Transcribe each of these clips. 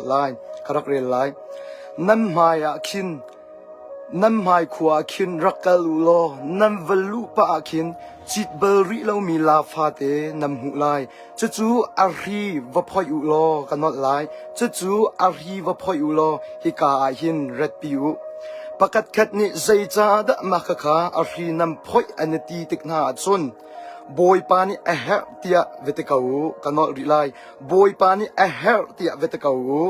Lai ka rak rel lai. Nan hmai ah khin nan hmai khua ah khin rak kal u law nan va luh pah ah khin cit bal rih lomi laa fate nan hmuh lai. Cucu a hri va phoih u law ka nolh lai. Cucu a hri va phoih u law hika ah hin ratpi u. Pakhatkhat nih zeicahdah mah khakha a hri nan phoih an i ti tik hna ahcun Bawipa nih a herh tiah va ti ko u, ka nolh rih lai. Bawipa nih a herh tiah va ti ko u.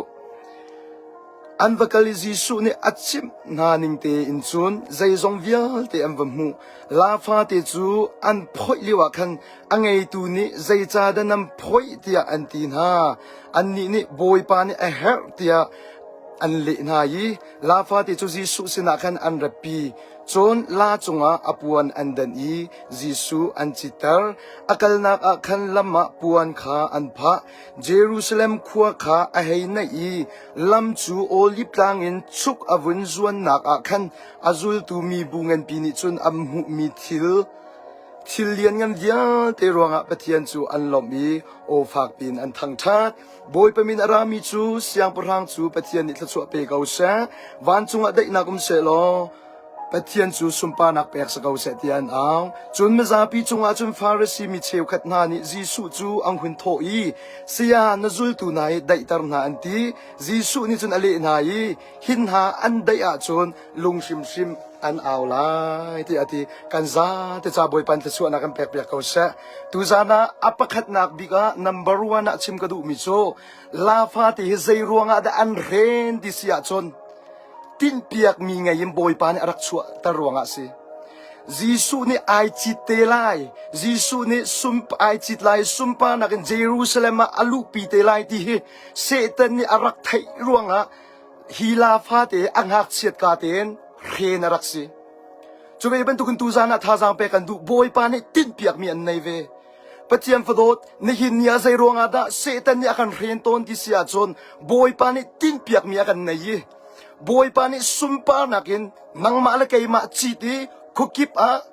An va kal i Jesuh nih a chimh hna ning tein cun zeizong vialte an va hmuh. Laa fate cu an phoih lioah khan a ngeitu nih zeicahdah nan phoih tiah an ti hna. Annih nih Bawipa nih a herh tiah an leh hna i laa fate cu Jesuh sinah khan an ratpi. Cun laa cungah a puan an danh i Jesuh an citter. A kalnak ah khan lam ah puan kha an phah. Jerusalem khua kha a hei naih i lam cu Oliv tlang in chuk a vun zuannak ah khan a zultu mibu nganpi nih cun an hmuhmi thil thil lianngan vialte ruangah Pathian cu an lawmh i aw fak piin an thangṭhat. Bawipa min a rami cu siangpahrang cu Pathian nih thluachuah pe ko seh. Vancung ah daihnak um seh law Pathian cu sunparnak pek si ko seh tiah an au. Cun mizapi cungah cun Farasi mi cheukhat hna nih Jesuh cu an hun thawh i, Saya, na zultu hna hi daihter hna an ti. Jesuh nih cun a leh hna i, Hi hna an daih ahcun lung hrimhrim an au lai tiah a ti. Kan zate ca Bawipa in thluachuahnak kan pekpiak ko seh. Tuzan ah a pakhatnak bik ah number one ah chim ka duhmi cu la fate hi zei ruangah dah an hren ti si ahcun tinhpiakmi ngei in Bawipa nih a rak chuahter ruangah a si. Jesuh nih ai cit te lai, Jesuh nih sump ai cit lai, sunparnak in Jerusalem ah a luhpi te lai ti hi Satan nih a rak theih ruangah hi la fate a ngakchiat ka tein hren a rak si. Cu ve bantukin tuzan ah thazaang pek kan duh Bawipa nih tinhpiakmi an nei ve. Pathian fadawt, nihin ni ah zei ruangah dah Satan nih a kan hren tawn ti si ahcun Bawipa nih tinhpiakmi a kan nei i Bawipa nih sunparnak in nangmah le keimah cit i khuakip ah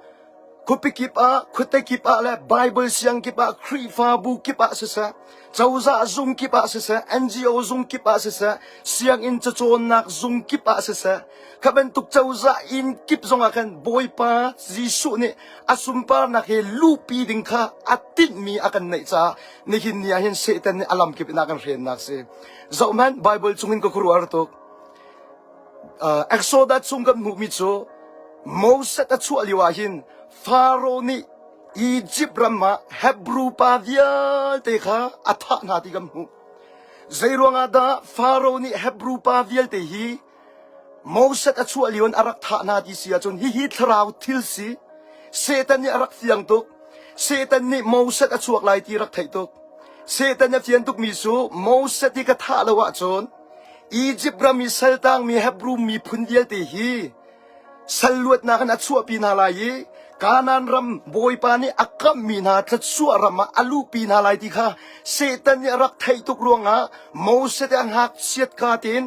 khuapi kip ah khuate kip ah le Bible siang kip ah Khrihfabu kip ah siseh cozah zung kip ah siseh NGO zung kip ah siseh sianginn cacawnnak zung kip ah siseh kha bantuk cozah inn kip zongah khan Bawipa Jesuh nih a sunparnak he luhpi ding kha a tinhmi a kan neih caah nihin ni ah hin Satan nih a lamkip in a kan hrennak si. Zohhmanh Bible chungin ka khuaruahar tuk. Uh, Exodus chung kan hmuhmi cu Moses a chuah lio ah hin Pharaoh nih Egypt ram ah Hebrew pa vialte kha a thah hna ti kan hmuh. Zeiruangah dah Pharaoh nih Hebrew pa vialte hi Moses a chuah lio in a rak thah hna ti si ahcun hihi thlarau thil si. Satan nih a rak fiang tuk. Satan nih Moses a chuak lai ti rak theih tuk. Satan a fian tukmi cu Moses hi ka thah lo ahcun Egypt ram i saltangmi Hebrew miphun vialte hi sal luatnak in a chuahpi hna lai i Kanaan ram Bawipa nih a kamhmi hna thluachuah ram ah a luhpi hna lai ti kha Satan nih a rak theih tuk ruangah Moses a ngakchiat ka tein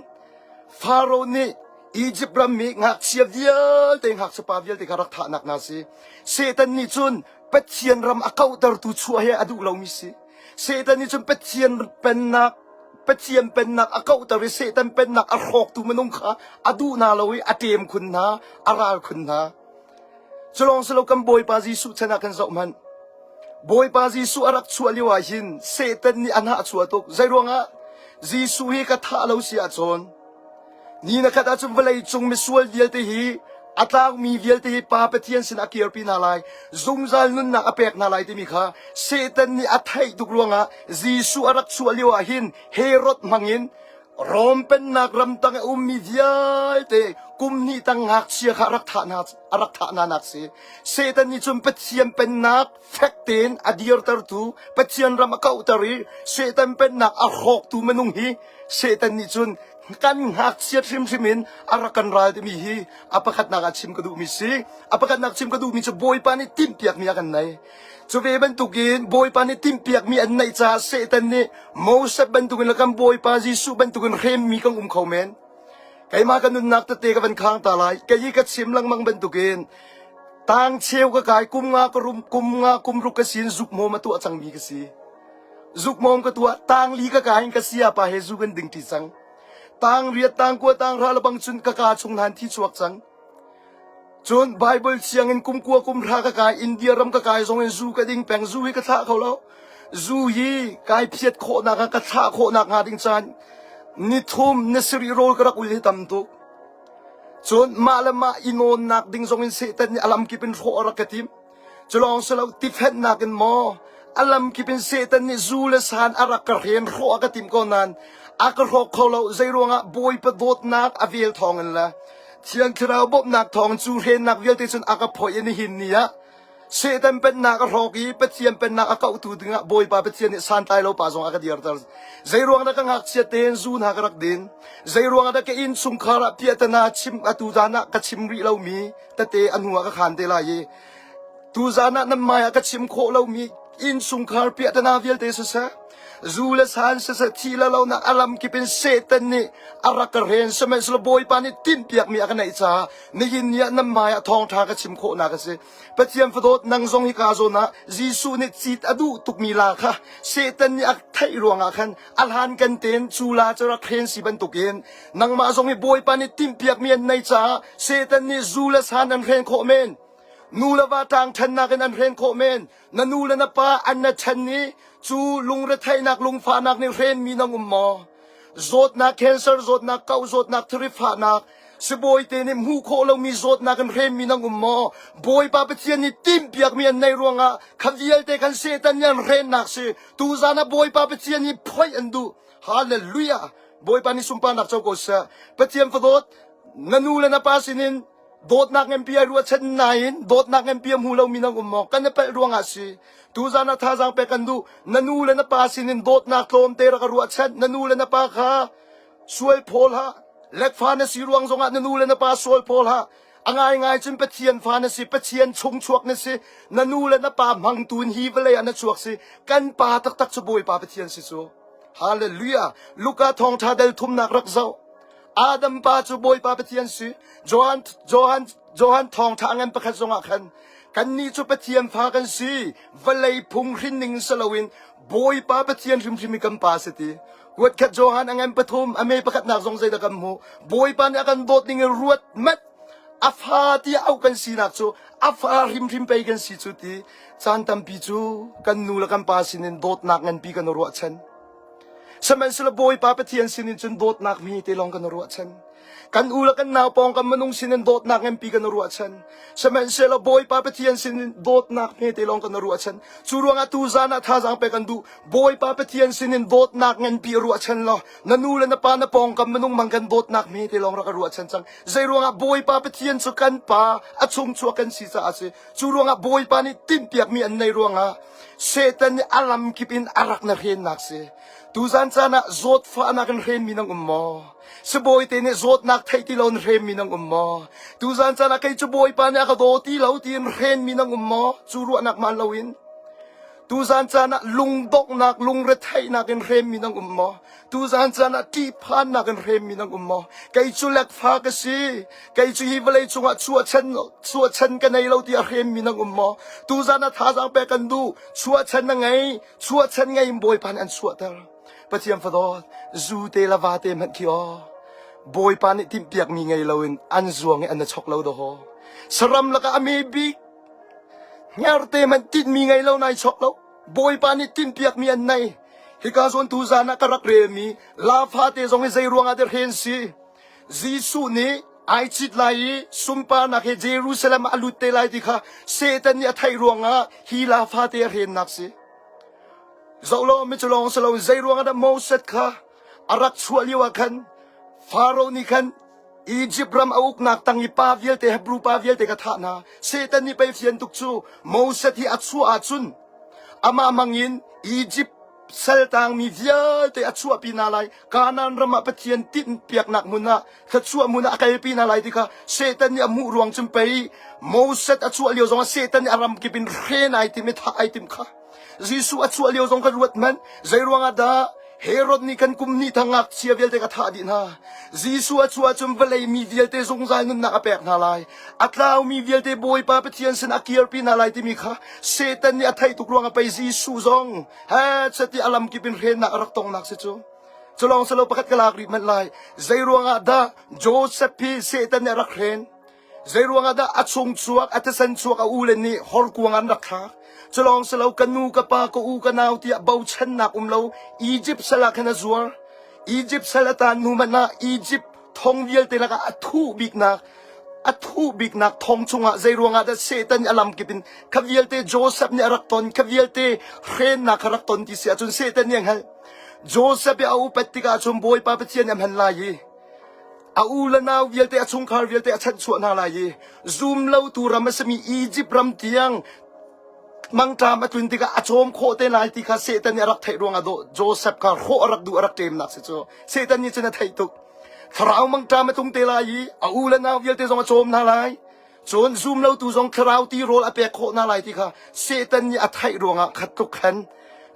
Faro nih Egypt ram mi ngakchia vialte ngakchia pa vialte kha rak thahnak hna si. Satan nih cun Pathian ram a kauhtertu chuah hi a duh lomi si. Satan nih cun Pathian pennak Pathian pennak a kauhter i Satan pennak a hrawktu minung kha a duh hna lo i a ṭem khun hna, a ral khun hna. Culawng silo kan Bawipa Jesuh chan ah kan zoh hmanh. Bawipa Jesuh a rak chuah lio ah hin Satan nih a hnahchuah tuk. Zeiruangah? Jesuh hi ka thah lo si ahcun ni na khat ahcun vawlei cung misual vialte hi a tlangmi vialte hi Pa Pathian sin a kirpi hna lai, zungzal nunnak a pek hna lai timi kha Satan nih a theih tuk ruangah Jesuh a rak chuah lio ah hin Herod hmangin Rom pennak ramtang a ummi vialte kum hnih tang ngakchia kha a rak thah hna a rak thah hna nak si. Satan nih cun Pathian pennak fek tein a dirtertu Pathian ram a kauhter i Satan pennak a hrawktu minung hi Satan nih cun kan ngakchiat hrimhrim in a rak kan ral timi hi a pakhatnak ah chim ka duhmi si. A pakhatnak chim ka duhmi cu Bawipa nih timhpiakmi a kan nei. Cu ve bantukin Bawipa nih timhpiakmi an neih caah Satan nih Moses bantukin le kan Bawipa Jesuh bantukin hremmi kan um kho men. Keimah ka nunnak tete ka van khang ta lai. Kei hi ka chim lengmang bantukin tang cheu ka kai kum nga ka rum kum nga kum ruk ka sin zuk mawm a tuah cangmi ka si. Zuk mawm ka tuah tang li ka kai in ka sia pa he zu kan ding ṭi cang. Tang riat, tang kua, tang hra lebang cun ka kaa chung hlan thi chuak cang. Cun Bible sianginn kum kua kum hra ka kai, India ram ka kai zong in zu ka ding peng. Zu hi ka thlah kho lo. Zu hi kai phiat khawhnak ah ka thlah khawhnak hnga ding caan ni thum ni sarih rawl ka rak ul hi tam tuk. Cun mah le mah i nawnnak ding zong in Satan nih a lamkip in hrawh a rak ka tim. Culawng si lo tifenhnak in maw a lamkip in Satan nih zu le san a rak ka hren hrawh a ka timh ko nain a ka hrawk kho lo. Zeiruangah Bawipa dawtnak a vel thawngin le Thiang Thlarau bawmhnak thawng cu hrennak vialte cun a ka phoih i nihin ni ah Satan pennak a hrawk i Pathian pennak a kauhtu dingah Bawipa Pathian nih santlai lo pa zong a ka dirter. Zeiruang dah ka ngakchia tein zu hna ka rak din? Zeiruang dah ka innchungkhar ah piahtana chim atu zan ah ka chim rih lomi tete a hnu ah ka khan te lai i tuzan ah nan hmai ah ka chim khawh lomi innchungkhar piahtana vialte siseh zu le san siseh thi le lonak a lam kip in Satan nih a rak ka hren sihmanhsehlaw Bawipa nih tinhpiakmi a ka neih caah nihin ni ah nan hmai ah thawngṭha ka chim khawhnak a si. Pathian fadawt nang zong hi ka zawn ah Jesuh nih cit a duh tukmi la kha Satan nih a theih ruangah khan a hlan kan tein cu la cu rak hren si bantukin nangmah zong hi Bawipa nih timhpiakmi an nei caah Satan nih zu le san an hren khawh men. Nu le va ṭang ṭhennak in an hren khawh men. Na nu le na pa an na ṭhen i cu lungretheihnak lungfahnak nih hrenmi nang um maw? Zawtnak cancer zawtnak kauh zawtnak thiri fahnak sibawi te nih hmuh khawh lomi zawtnak in hrenmi nang um maw? Bawipa Pathian nih timhpiakmi an nei ruangah kha vialte khan Satan nih an hrennak si. Tuzan ah Bawipa Pathian nih phoih an duh. Hallelujah! Bawipa nih sunparnak co ko seh. Pathian fadawt na nu le na pa sinin dawtnak nganpi ai ruahchan nain dawtnak nganpi a hmu lomi nang um maw? Kan i palh ruangah si. Tuzan ah thazaang pek kan duh. Na nu le na pa sinin dawtnak tlawmte rak i ruahchan. Na nu le na pa kha sual phaw hlah. Lekfa na si ruang zongah na nu le na pa sual phaw hlah. A ngaingai cun Pathian fa na si, Pathian chung chuak na si, na nu le na pa hmangtu in hi vawlei ah na chuak si. Kan pa taktak cu Bawipa Pathian si cu. Hallelujah. Luka thawngṭha dal thumnak rak zoh. Adam pa cu Bawipa Pathian si. Johan, Johan, Johan thawngṭha ngan pakhat zongah khan kannih cu Pathian fa kan si. Vawlei phung hrin ning si loin Bawipa Pathian hrimhrim hi kan pa si ti. Kuatkhat Johan a ngan pathum, a me pakhatnak zong zeidah kan hmuh. Bawipa nih a kan dawt ning in ruat mat. A fa tiah auh kan sinak cu a fa hrimhrim pei kan si cu ti. Caan tampi cu kan nu le kan pa sinin dawtnak nganpi kan i ruahchan. Sihmanhsehlaw Bawipa Pathian sinin cun dawtnak hme te lawng kan i ruahchan. Kan u le kan nau pawng kan minung sinin dawtnak nganpi kan i ruahchan. Sihmanhsehlaw Bawipa Pathian sinin dawtnak hme te lawng kan i ruahchan. Cu ruangah tuzaan ah thazaang pek kan duh. Bawipa Pathian sinin dawtnak nganpi i ruahchan law na nu le na pa na pawngkam minung mang kan dawtnak hme te lawng rak i ruahchan cang. Zei ruangah Bawipa Pathian cu kan pa a chungchuak kan si caah a si. Cu ruangah Bawipa nih tinhpiakmi an nei ruangah Satan nih a lamkip in a rak na hrennak si. Tuzan caan ah zawtfahnak in hrenmi nang um maw? Sibawi te nih zawtnak theih ti lo in hrenmi nang um maw? Tuzan caan ah kei cu Bawipa nih a ka daw ti lo tiin hrenmi nang um maw? Cu ruahnak hmaan loin Tuzan caan ah lungdonghnak, lungretheihnak in hremmi nang um maw? Tuzan caan ah ṭihphannak in hremmi nang um maw? Kei cu lekfa ka si. Kei cu hi vawlei cungah chuahchan, chuahchan ka nei lo tiah hremmi nang um maw? Tuzan ah thazaang pek kan duh. Chuahchan na ngei. Chuahchan ngei in Bawipa nih an chuahter. Pathian fadawt, zu te le va te hmanh khi aw. Bawipa nih timhpiakmi ngei loin an zuang i an na chok lo dawhaw. Saram lakah a me bik Hngerhte hmanh tinhmi ngei lo nai chok lo. Bawipa nih tinhpiakmi an nei. Hika zawn tu zan ah ka rak relmi la fate zong hi zei ruangah dah hren si? Jesuh nih ai cit lai i sunparnak he Jerusalem ah a lut te lai ti kha Satan nih a theih ruangah hi la fate a hrennak si. Zoh law mi cu lawng si lo zei ruangah dah Moses kha a rak chuah lio ah khan Faro nih khan Egypt ram a uknak tang i pa vialte Hebrew pa vialte ka thah hna. Satan nih pei fian tuk cu Moses hi a chuah ahcun amah hmangin Egypt saltangmi vialte a chuahpi hna lai. Kanaan ram ah Pathian tinhpiaknak hmun ah thluachuah hmun ah a kalpi hna lai ti kha Satan nih a hmuh ruang cun pei Moses a chuah lio zongah Satan nih a ram kip in hren ai tim i thah ai tim kha. Jesuh a chuah lio zong kan ruat hmanh. Zei ruangah dah Herod nih kan kum hnih thang ngakchia vialte ka thah dih hna. Jesuh a chuah cun vawlei mi vialte zungzal nunnak a pek hna lai. A tlaumi vialte Bawipa Pathian sin a kirpi hna lai timi kha Satan nih a theih tuk ruangah pei Jesuh zong he chati a lamkip in hrennak a rak tongnak si cu. Culawng silo pakhat ka lak rih hmanh lai. Zei ruangah dah Joseph hi Satan nih a rak hren? Zei ruangah dah a chung chuak, a thisen chuak a u le nih horkuang an rak thlak? Culawng silo ka nu, ka pa, ka u, ka nau tiah bochannak um lo Egypt sal ah khan a zuar. Egypt sal a taan hnu hmanh ah Egypt thong vialte lakah a thuh biknak a thuh biknak thong chungah zei ruangah dah Satan nih a lamkip in kha vialte Joseph nih a rak ton, kha vialte hrennak kha rak ton ti si ahcun Satan nih a hngalh. Joseph i a upat tikah cun Bawipa Pathian nih a hman lai i a u le nau vialte a chungkhar vialte a chanhchuah hna lai i zum lotu ram a simi Egypt ram tiang mangṭam a tlun tikah a cawm khawh te lai ti kha Satan nih a rak theih ruangah dawh Joseph kha hrawh a rak duh a rak ṭemnak si cu Satan nih cun a theih tuk. Thlarau mangṭam a tlung te lai i a u le nau vialte zong a cawm hna lai. Cun zum lotu zong thlarau tirawl a pek khawh hna lai ti kha Satan nih a theih ruangah khat tluk khan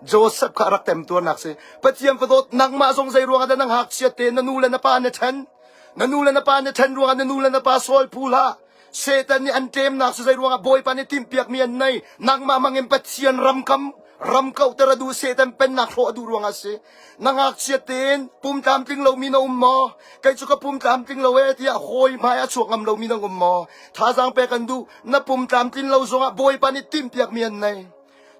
Joseph kha a rak temtuarnak si. Pathian fadawt nangmah zong zei ruangah dah na ngakchiat te na nu le na pa na ṭhen? Na nu le na pa na ṭhen ruangah na nu le na pa sawl phu hlah. Satan nih an ṭemnak cu zei ruangah Bawipa nih timhpiakmi an nei. Nangmah hmangin Pathian ram kam ram kauhter a duh Satan pennak hrawh a duh ruangah a si. Na ngakchia tein pum tlamtling lomi na um maw? Kei cu ka pum tlamtling lo ee tiah hawi hmai a chuak ngam lomi na um maw? Thazaang pek an duh. Na pum tlamtlin lo zongah Bawipa nih timhpiakmi an nei.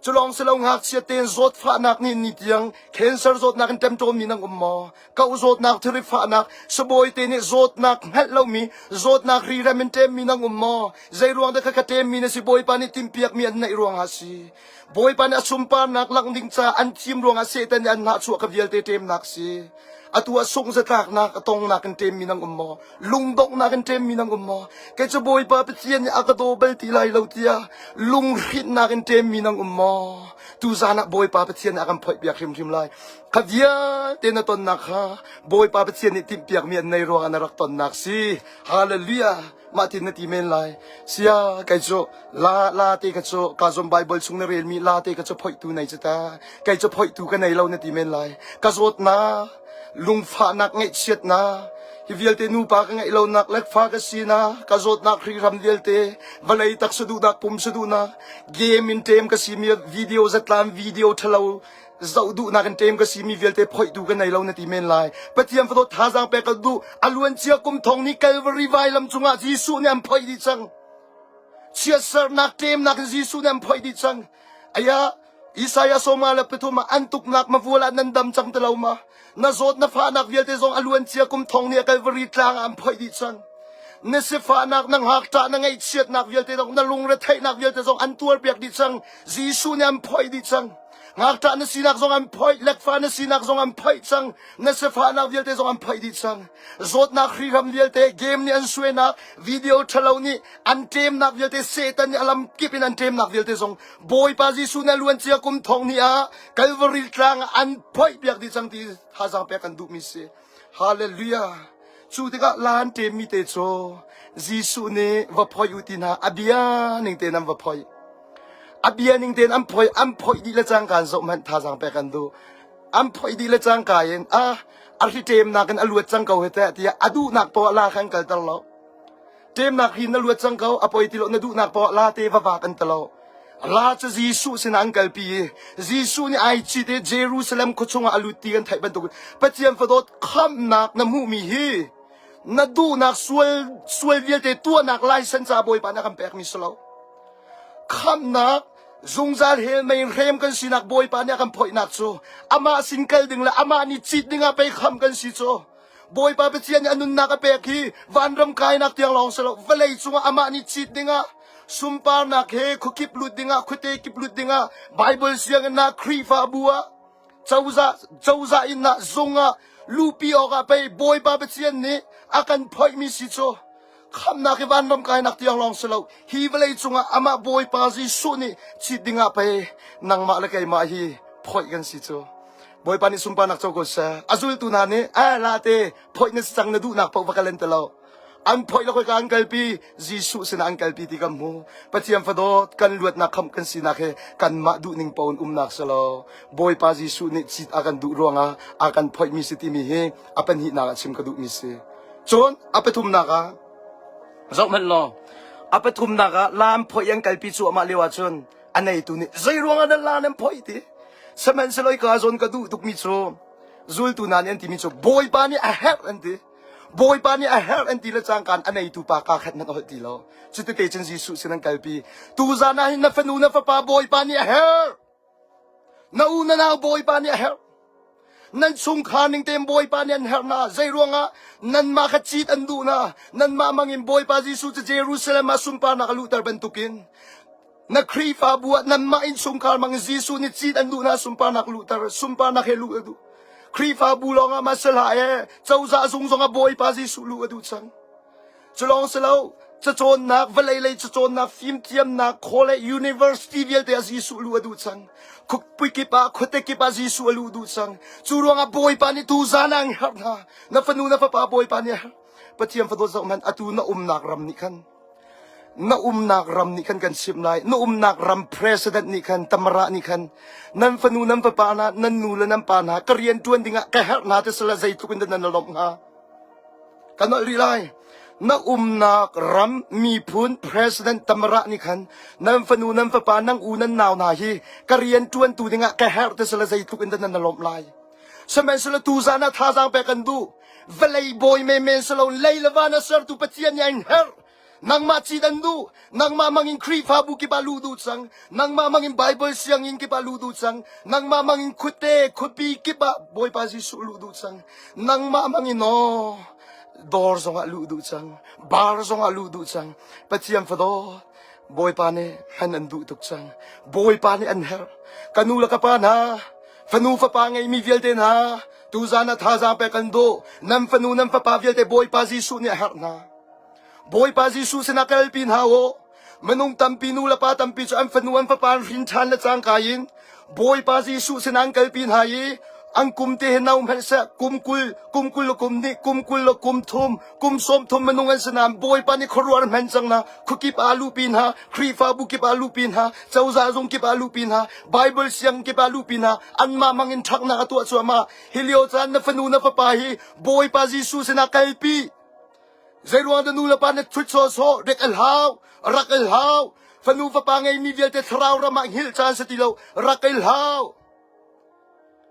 Cu lawng si lo ngakchia tein zawtfahnak nih ni tiang cancer zawtnak in ṭemṭawnmi nan um maw? Koh zawtnak, thilri fahnak, sibawi te nih zawtnak hngalh lomi zawtnak rirem in ṭemmi nan um maw? Zei ruang dah kha ṭemmi na si Bawipa nih timhpiakmi an neih ruangah a si. Bawipa nih a sunparnak langh ding caah an thim ruangah Satan nih an hnahchuah kha vialte ṭemnak si. Atu ah sungh-zatlaknak a tongnak in ṭemmi nan um maw? Lungdonghnak in ṭemmi nan um maw? Kei cu Bawipa Pathian nih a ka daw bal ti lai lo tiah lunghrinhnak in ṭemmi nan um maw? Tuzan ah Bawipa Pathian nih a kan phoihpiak hrimhrim lai. Kha vialte na tonnak kha Bawipa Pathian nih timhpiakmi an nei ruangah na rak tonnak si. Hallelujah! Mah tin na ti men lai. Sia, kei cu la la te kha cu ka zum Bible chung na relmi la te kha cu phoihtu nei cu ta. Kei cu phoihtu ka nei lo na ti men lai. Ka zawtnak, lungfahnak, ngaihchiatnak, hi vialte nupa ka ngeih lonak, lekfa ka sinak, ka zawtnak hrihram vialte, vawlei taksa duhnak, pumsa duhnak, game in ṭem ka simi, video zatlan video ṭhalo zoh duhnak in ṭem ka simi vialte phoihtu ka nei lo na ti men lai. Pathian fadawt thazaang pek ka duh. A luancia kum thong nih Calvary vailam cungah Jesuh nih an phoih dih cang. Chiatsernak ṭemnak in Jesuh nih an phoih dih cang. Aya Isaiah sawma le pathum ah an tuknak mavual ah nan dam cang ti lo ma? Na zawt na fahnak vialte zong a luancia kum thong nih a Calvary tlang ah an phoih dih cang. Na sifahnak, na ngakṭah, na ngaihchiatnak vialte zong, na lungretheihnak vialte zong an tuarpiak dih cang. Jesuh nih an phoih dih cang. Ngakṭah na sinak zong an phoih, lekfa na sinak zong an phoih cang, na sifahnak vialte zong an phoih dih cang. Zawtnak hrihram vialte, game nih an suainak, video ṭhalo nih an ṭemnak vialte, Satan nih a lam kip in an ṭemnak vialte zong Bawipa Jesuh nih a luancia kum thong ni ah Calvary tlang ah an phoih piak dih cang ti thazaang pek kan duhmi si. Hallelujah. Cu tikah lan ṭemmi te cu Jesuh nih va phoih u ti hna a bia ning tein an va phoih. A bia ning tein an phoih an phoih dih le cangka in zoh hmanh thazaang pek an duh. An phoih dih le cangka in a a hri ṭemnak in a luat cang ko he teh tiah a duhnak poah la kha an kalter lo. Ṭemnak hi na luat cang ko a poi ti lo na duhnak poah la te va vak an ti lo. La cu Jesuh sinah an kalpi i Jesuh nih ai cit i Jerusalem khua chungah a lut ti kan theih bantuk Pathian fadawt khamhnak na hmuhmi hi na duhnak sual sual vialte tuahnak license ca Bawipa nih a kan pekmi si lo. Khamhnak zungzal hell mei hrem kan sinak Bawipa nih a kan phoihnak cu amah sin kal ding le amah nih cit ding ah pei kham kan si cu. Bawipa Pathian nih a nunnak a pek hi vanram kainak tiang lawng si lo vawlei cungah amah nih cit dingah sunparnak he khuakip lut dingah khuate kip lut dingah Bible sianginn ah Khrihfabu ah cozah cozah inn ah zung ah luhpi awkah pei Bawipa Pathian nih a kan phoihmi si cu khamnak i vanram kainak tiang lawng si lo hi vawlei cungah amah Bawipa Jesuh nih cit dingah pei nangmah le keimah hi phoih kan si cu Bawipa nih sunparnak co ko seh a zultu hna nih eh la te phoih na si cang na duhnak paoh va kal an ti lo an phoih le khoika an kalpi Jesuh sinah an kalpi ti kan hmu Pathian fadawt kan luatnak khamh kan sinak hi kanmah duhning paoh in umnak si lo Bawipa Jesuh nih cit a kan duh ruangah a kan phoihmi si timi hi a pahnihnak ah chim ka duhmi si Cun a pathumnak ah zohhmanh law a pathumnak ah lam phoih an kalpi cuahmah lio ahcun a neitu nih zei ruangah dah la nan phoih ti sihmanhsehlaw ka zawn ka duh tukmi cu. Zultu hna nih an timi cu Bawipa nih a herh an ti. Bawipa nih a herh an ti le cangkaan a neitu pa kaa khat hmanh a holh ti lo. Cutete cun Jesuh sin an kalpi. Tuzan ah hin na fanu na fapa Bawipa nih a herh. Na u na nau Bawipa nih a herh. Nan chungkhar ning tein Bawipa nih an herh hna. Zei ruangah nanmah kha cit an duh hna. Nanmah mangin Bawipa Jesuh cu Jerusalem ah sunparnak a luhter bantukin na Khrihfabu ah nanmah innchungkhar mangin Jesuh nih cit an duh hna sunparnak luhter sunparnak he luh a duh. Khrihfabu lawngah ma si hlah ee cozah zung zongah Bawipa Jesuh luh a duh cang. Cu lawng si lo, cacawnnak, vawlei lei cacawnnak, fimthiamnak, college, university vialte ah Jesuh luh a duh cang. Khuapi kip ah, khuate kip ah Jesuh a luh duh cang. Cu ruangah Bawipa nih tuzan ah an herh hna. Na fanu, na fapa Bawipa nih a herh. Pathian fadawt zoh hmanh, atu na umnak ram nih khan na umnak ram nih khan kan chimh lai na umnak ram president nih khan tamara nih khan nan fanu nan fapa hna nan nu le nan pa hna ka rian ṭuan dingah ka herh hna te sala zeitluk in dah nan lawmh hnga Ka nolh rih lai. Na umnak ram miphun president Tamara nih khan nan fanu nan fapa nan u nan nau hna hi ka rian ṭuantu dingah ka herh ti sala zeitluk in dah nan lawmh lai. Sihmanhsehlaw tuzan ah thazaang pek kan duh. Vawlei bawi menmen si lo lei le van a sertu Pathian nih an herh. Nangmah cit an duh. Nangmah mangin Khrihfabu kip ah luh duh cang. Nangmah mangin Bible sianginn kip ah luh duh cang. Nangmah mangin khuate, khuapi kip ah Bawipa Jesuh luh duh cang. Nangmah mangin aw dawr zongah luh duh cang. Bar zongah luh duh cang. Pathian fadaw Bawipa nih hman an duh tuk cang. Bawipa nih an herh. Ka nu le ka pa hna, fanu fapa ngeimi vialte hna, tuzan ah thazaang pek kan duh. Nan fanu nan fapa vialte Bawipa Jesuh nih a herh hna. Bawipa Jesuh sinah kalpi hna u. Minung tampi nu le pa tampi cu an fanu an fapa an hrin ṭhan le cangka in Bawipa Jesuh sinah an kalpi hna i an kum te hi no hmanh seh kum 20 kum 20 le kum hnih kum 20 le kum thum kum 30 minung an si nain Bawipa nih khuaruahhar hman cang hna khuakip ah luhpi hna Khrihfabu kip ah luhpi hna cozah zung kip ah luhpi hna Bible siang kip ah luhpi hna anmah mang in ṭhaknak a tuah cuahmah hi lio caan na fanu na fapa hi Bawipa Jesuh sinah kalpi Zeiruang dah nu le pa na ṭhut sawhsawh, rek al hau, rak al hau. Fanu fapa ngeimi vialte thlarau ram ah hngilh caan si ti lo, rak al hau.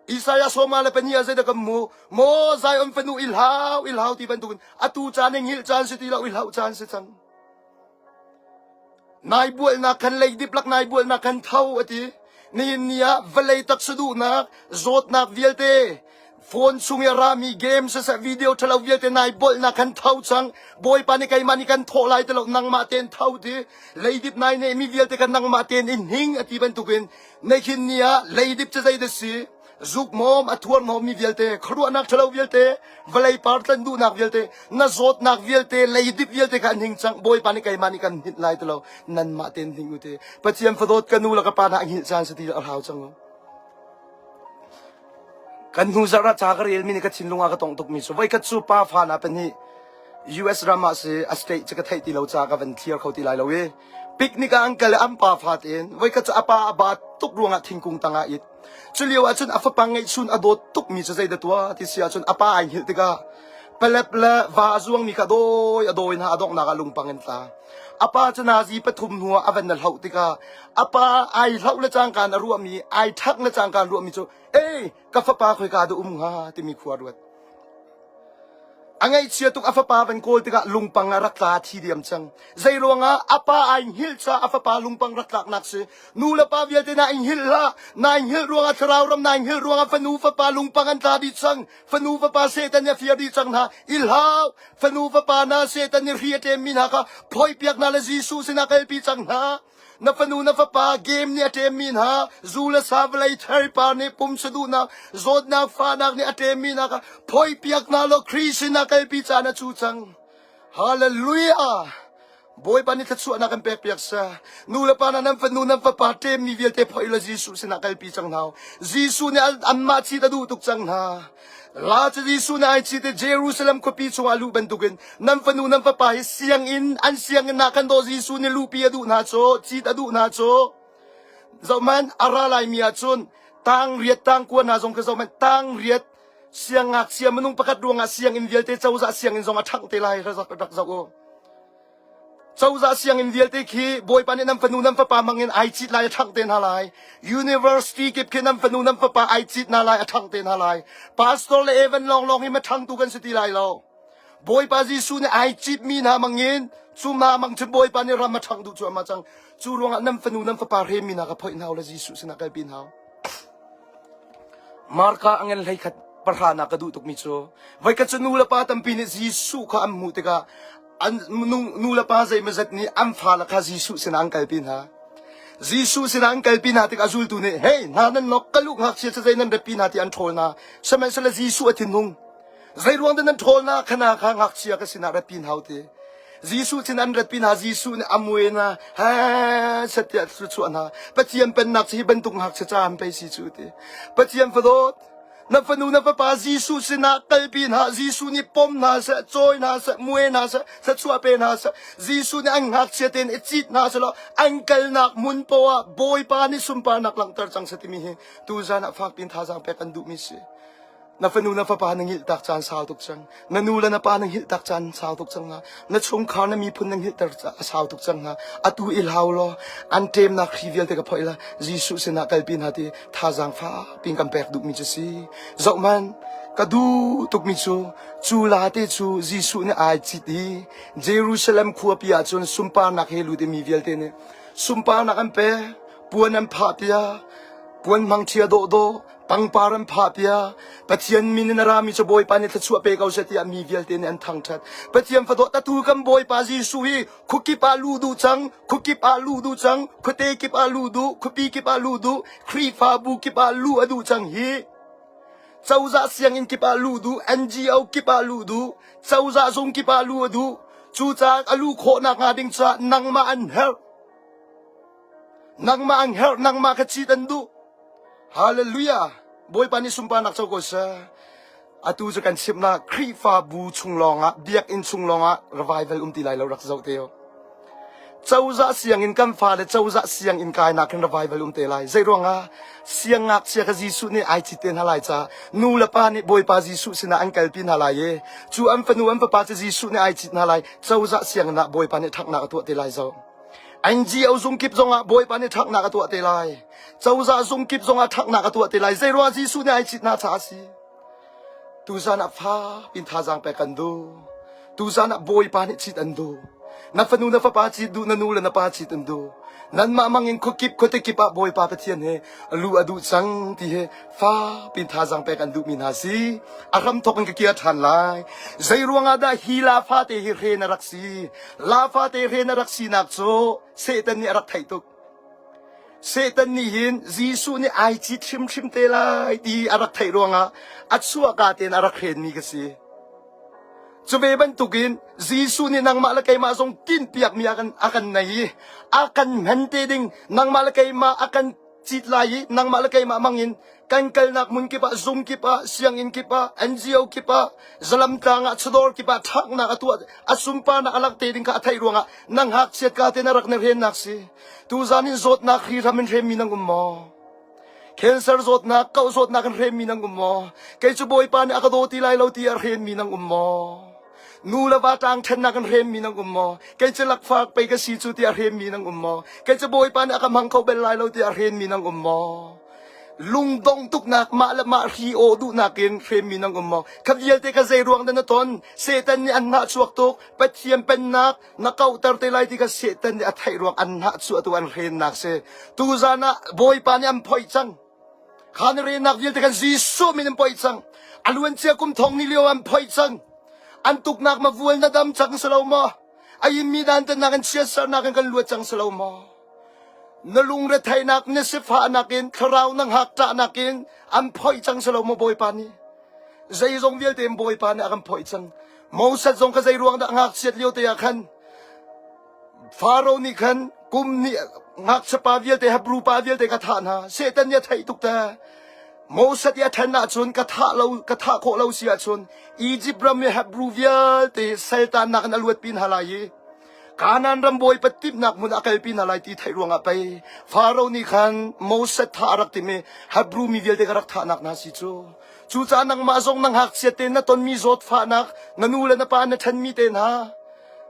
Isaiah sawma le pahnih ah zeidah kan hmu? Maw Zion fanu i hlau, i hlau ti bantukin atu caan i hngilh caan si ti lo, i hlauh caan si cang. Nai bualnak khan leidip lak nai bualnak khan tho a ti. Nihin ni ah vawlei taksa duhnak, zawtnak vialte, phone chung i a rami game siseh video ṭhalo vialte nai bolhnak khan tho cang. Bawipa nih keimah nih kan thawh lai ti lo nangmah tein tho ti. Leidip nai nehmi vialte khan nangmah tein i hning a ti bantukin nihin ni ah leidip cu zeidah si? Zukmawm a thuarhnawmmi vialte, khuaruahnak ṭhalo vialte, vawlei par tlanh duhnak vialte, na zawtnak vialte, leidip vialte kha an hing cang. Bawipa nih keimah nih kan hninh lai ti lo. Nanmah tein hning u ti. Pathian fadawt ka nu le ka pa hna a hngilh caan si ti a hlau cang. Kan hnu zarh ah ca ka relmi nih ka thinlung ah ka tongh tukmi cu voikhat cu pa fa hna pahnih US ram ah si a state cu ka theih ti lo ca ka van clear kho ti lai lo i picnic ah an kal i an pa fa tein voikhat cu a pa a ba tuk ruangah thingkung tangah it Culio ahcun a fapa ngeihchun a dawt tukmi cu zeidah tuah ti si ahcun a pa ai hngilh tikah palep le va a zuangmi kha dawi a dawi hna a donghnak ah lungpang in tla. A pa cu nazi pathum hnu ah a van na hloh tikah a pa ai hloh le cangkaan a ruahmi ai ṭhak le cangkaan ruahmi cu ei ka fapa khoika dah um hnga timi khua ruat. A ngaihchia tuk a fapa van kawl tikah lungpang ah rak tla thi diam cang. Zei ruangah a pa ai hngilh caah a fapa lungpang rak tlaknak si. Nu le pa vialte na hngilh hlah. Na hngilh ruangah thlarau ram na hngilh ruangah fanu fapa lungpang an tla dih cang. Fanu fapa Satan nih a fir dih cang hna. I hlau. Fanu fapa na Satan nih hri a ṭemmi hna kha phoihpiak hna le Jesuh sinah kalpi cang hna. Na fanu na fapa game nih a ṭemmi hna, zu le sa vawlei therpar nih pumsa duhnak, zawtnak fahnak nih a ṭemmi hna kha phoihpiak hna law Khrih sinah kalpi caan a cu cang. Hallelujah! Bawipa nih thluachuahnak kan pekpiak seh. Nu le pa hna nan fanu nan fapa ṭemmi vialte phoih law Jesuh sinah kalpi cang hna. Jesuh nih anmah cit a duh tuk cang hna. La cu Jesuh nih ai cit i Jerusalem khuapi chungah luh bantukin nan fanu nan fapa hi sianginn an sianginn ah khan dawh Jesuh nih luhpi a duh hna cu cit a duh hna cu zohhmanh a ra laimi ahcun tang riat tang kua hna zong kha zohhmanh tang riat siangngakchia minung pakhat ruangah sianginn vialte cozah sianginn zong a ṭhangh te lai rak rak zoh u. Cozah sianginn vialte khi Bawipa nih nan fanu nan fapa hmang in ai cit lai a ṭhangh te hna lai. University kip khi nan fanu nan fapa ai cit hna lai a ṭhangh te hna lai. Pastor le Evan lawnglawng hi maṭhangtu kan si ti lai lo. Bawipa Jesuh nih ai citmi hna mangin cu hna mang cun Bawipa nih ram a ṭhangh duh cuahmah cang. Cu ruangah nan fanu nan fapa hremmi hna kha phoih hna u law Jesuh sinah kalpi hna u. Marka a ngen 11 pahra ka duh tukmi cu voikhat cu nu le pa tampi nih Jesuh kha an hmuh tikah an nu le pa zeimawzat nih an fale kha Jesuh sinah an kalpi hna. Jesuh sinah an kalpi hna tikah zultu nih hey hna nan nok ka lu ngakchia cu zei nan ratpi hna ti an ṭhawl hna. Sihmanhsehlaw Jesuh a thinhung. Zei ruang dah nan ṭhawl hna khana kha ngakchia ka sinah ratpi hna u ti. Jesuh sin an ratpi hna Jesuh nih a mui hna he set tiah thluachuah hna. Pathian pennak cu hi bantuk ngakchia ca an pei si cu ti. Pathian fadawt na fanu na fapa Jesuh sinah kalpi hna Jesuh nih pom hna seh cawi hna seh mui hna seh thluachuah pe hna seh Jesuh nih an ngakchia tein i cit hna seh law an kalnak hmun poah Bawipa nih sunparnak langhter cang seh timi hi tuzan ah fakpi in thazaang pek an duhmi si. Na fanu na fapa na ngilh tak caan sau tuk cang. Na nu le na pa na hngilh tak caan sau tuk cang hna. Na chungkhar na miphun na hngilhter a sau tuk cang hna. Atu i hlau law an ṭemnak hri vialte ka phoih la Jesuh sinah kalpi hna ti thazaang fakpi in kan pek duhmi cu si. Zohhmanh, ka duh tukmi cu cu la te cu Jesuh nih ai cit i Jerusalem khuapi ah cun sunparnak he lut i mi vialte nih sunparnak an pek, puan an phah piak, puan hmangṭhia dawhdawh Pangpar an phah piak. Pathian min in a rami cu Bawipa nih thluachuah pe ko seh tiah mi vialte nih an thangṭhat. Pathian fadawt atu kan Bawipa Jesuh hi khuakip ah luh duh cang, khuakip ah luh duh cang, khuate kip ah luh duh, khuapi kip ah luh duh, Khrihfabu kip ah luh a duh cang hi. Cozah sianginn kip ah luh duh, NGO kip ah luh duh, cozah zung kip ah luh a duh. Cucaah a luh khawhnak hnga ding caah nangmah an herh. Nangmah an herh, nangmah kha cit an duh. Hallelujah! Bawipa nih sunparnak co ko seh. Atu cu kan chimhnak Khrihfabu chung lawngah, biakinn chung lawngah revival um ti lai lo rak zoh te u. Cozah sianginn kan fale cozah sianginn kainak in revival um te lai. Zei ruangah siangngakchia kha Jesuh nih ai cit te hna lai ca nu le pa nih Bawipa Jesuh sinah an kalpi hna lai i cu an fanu an fapa cu Jesuh nih ai cit hna lai. Cozah sianginn ah Bawipa nih ṭhaknak a tuah te lai zo. NGO zung kip zongah Bawipa nih ṭhaknak a tuah te lai. Cozah zung kip zongah ṭhaknak a tuah te lai. Zei ruangah Jesuh nih ai cit hna caah a si. Tuzan ah fak in thazaang pek kan duh. Tuzan ah Bawipa nih cit an duh. Na fanu na fapa cit duh, na nu le na pa cit an duh. Nanmah mangin khuakip khuate kip ah Bawipa Pathian he lu a duh cang ti he fak pin thazaang pek an duhmi hna si. A hramthok in ka kir ṭhan lai. Zei ruangah dah hi la fate hi hren a rak si? La fate hren a rak sinak cu Satan nih a rak theih tuk. Satan nih hin Jesuh nih ai cit hrimhrim te lai ti a rak theih ruangah a chuahka tein a rak hrenmi ka si. Cu ve bantukin Jesuh nih nangmah le keimah zong tinhpiakmi a kan, a kan nei i a kan hman te ding nangmah le keimah a kan cit lai i nangmah le keimah mangin kan kalnak hmun kip ah zung kip ah sianginn kip ah NGO kip ah zalamtlang ah chawdawr kip ah ṭhaknak a tuah a sunparnak a langh te ding kha a theih ruangah nang ngakchiat ka te na rak na hrennak si tuzan in zawtnak hri hram in hremmi nang um maw cancer zawtnak kauh zawtnak in hremmi nang um maw kei cu bawipa nih a ka daw ti lai lo ti a hrenmi nang um maw Nu le va ṭang ṭhennak in hremmi nan um maw? Kei cu lakfak pei ka si cu tiah hremmi nan um maw? Kei cu Bawipa nih a ka hmang kho bel lai lo tiah hremmi nan um maw? Lungdong tuknak mah le mah hri aw duhnak in hremmi nan um maw? Kha vialte kha zei ruang dah na ton? Satan nih an hnahchuak tuk. Pathian pennak na kauhter te lai ti kha Satan nih a theih ruang an hnahchuah tu an hrennak si. Tuzan ah Bawipa nih an phoih cang. Kha na renak vialte khan Jesuh min an phoih cang. A luancia kum thong ni lio an phoih cang. An tuknak ma vual na dam cang si lo maw? A inmi dantatnak in chiatsernak in kan luat cang si lo maw? Na lungretheihnak, na sifahnak in, thlarau na ngakṭahnak in an phoih cang si lo maw Bawipa nih? Zeizong vialte in Bawipa nih a kan phoih cang. Moses zong kha zei ruang dah ngakchiat lio te ah khan Faro nih khan kum nih ngakchia pa vialte Hebrew pa vialte ka thah hna. Satan nih a theih tuk te. Moses i a ṭhen ahcun ka thah lo ka thah khawh lo si ahcun Egypt ram i Hebrew vialte saltannak in a luatpi hna lai i Kanaan ram bawipa timhnak hmun ah a kalpi hna lai ti theih ruangah pei Faro nih khan Moses thah a rak timh i Hebrew mi vialte ka rak thahnak hna si cu. Cucaah nangmah zong na ngakchia tein na tonmi zawtfahnak, na nu le na pa na ṭhenmi te hna,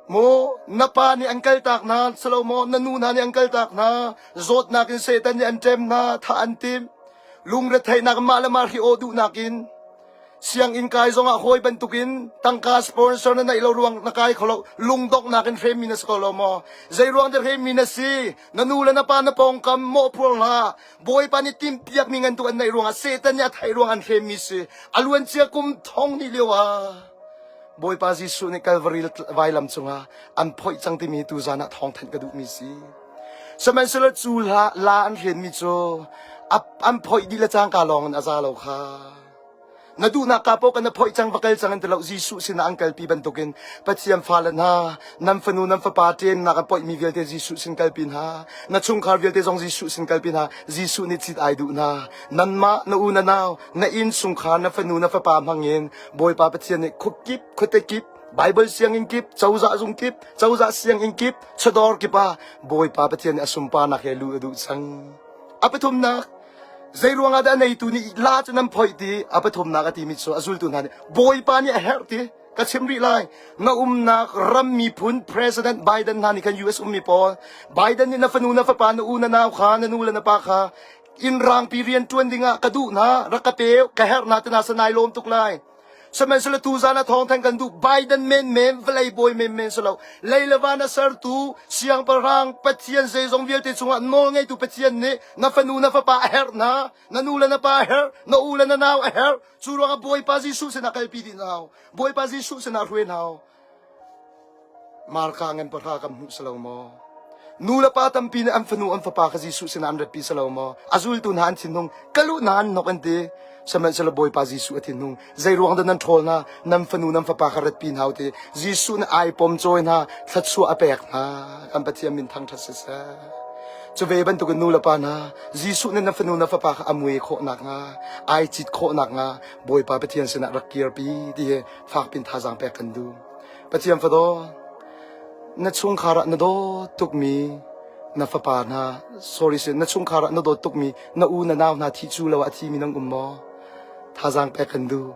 Maw na pa nih an kaltak hna, silo maw na nu hna nih an kaltak hna, zawtnak in Satan nih an ṭem hna, thah an timh. Lungretheihnak mah le mah hri-awh duhnak in sianginn kai zongah hawi bantukin tangka sponsor na neih lo ruang na kai kho lo, lungdonghnak in hremmi na si ko lo maw? Zei ruang dah hremmi na si? Na nu le na pa na pawngkam mawhphur hlah. Bawipa nih timhpiakmi ngan tu an neih ruangah Satan nih a theih ruang an hremmi si. A luancia kum thong hnih lio ah Bawipa Jesuh nih Kalvari vailam cungah an phoih cang timi tuzan ah thawngthanh ka duhmi si. Sihmanhsehlaw cu la, la an hrenmi cu an phoih dih le cangka lawng in a za lo kha. Na duhnak ka paoh kan na phoih cang va kal cang an ti lo Jesuh sinah an kalpi bantukin Pathian fale hna nan fanu nan fapa ṭemnak an poihmi vialte Jesuh sin kalpi hna na chungkhar vialte zong Jesuh sin kalpi hna Jesuh nih cit ai duh hna nanmah na u na nau na innchungkhar na fanu na fapa hmangin Bawipa Pathian nih khuakip khuate kip Baibal sianginn kip cozah zung kip cozah sianginn kip chawdawr kip ah Bawipa Pathian nih a sunparnak he luh a duh cang. A pathumnak zei ruangah dah a neitu nih la cu nan phoih ti a pathumnak a timi cu a zultu hna nih Bawipa nih a herh ti ka chim rih lai na umnak ram miphun President Biden hna nih khan US ummi pawl Biden nih na fanu na fapa na u na nau kha na nu le na pa kha inn rangpi rian ṭuan dingah ka duh hna rak ka pe ka herh hna tina sanai lawm tuk lai sihmanhsehlaw tuzan ah thawngthang kan duh Biden men men vawlei bawi men men si lo lei le van a sertu siangpahrang Pathian zeizong vialte cungah nawl ngeitu Pathian nih na fanu na fapa a herh hna na nu le na pa a herh na u le na nau a herh cu ruangah Bawipa Jesuh sinah kalpi dih hna Bawipa Jesuh sinah hruai hna Marka ngan pahra kan hmuh si lo maw? Nu le pa tampi nih an fanu an fapa kha Jesuh sinah an ratpi si lo maw? A zultu hna an thinhung, ka lu hna an hnok an ti. Sihmanhsehlaw Bawipa Jesuh a thinhung. Zei ruang dah nan ṭhawl hna? Nan fanu nan fapa kha ratpi hna u ti. Jesuh nih ai pom cawi hna, thluachuah a pek hna. Kan Pathian min thangṭhat siseh. Cu ve bantukin nu le pa hna, Jesuh nih na fanu na fapa kha a mui khawh nakhnga, ai cit khawh nakhnga Bawipa Pathian sinah rak kirpi ti hi fakpin thazaang pek kan duh. Pathian fadaw, na chungkhar ah na dawt tukmi na fapa hna, sorry si, na chungkhar ah na dawt tukmi na u na nau hna thi cu lo ah a thimi nang um maw? Thazaang pek kan duh.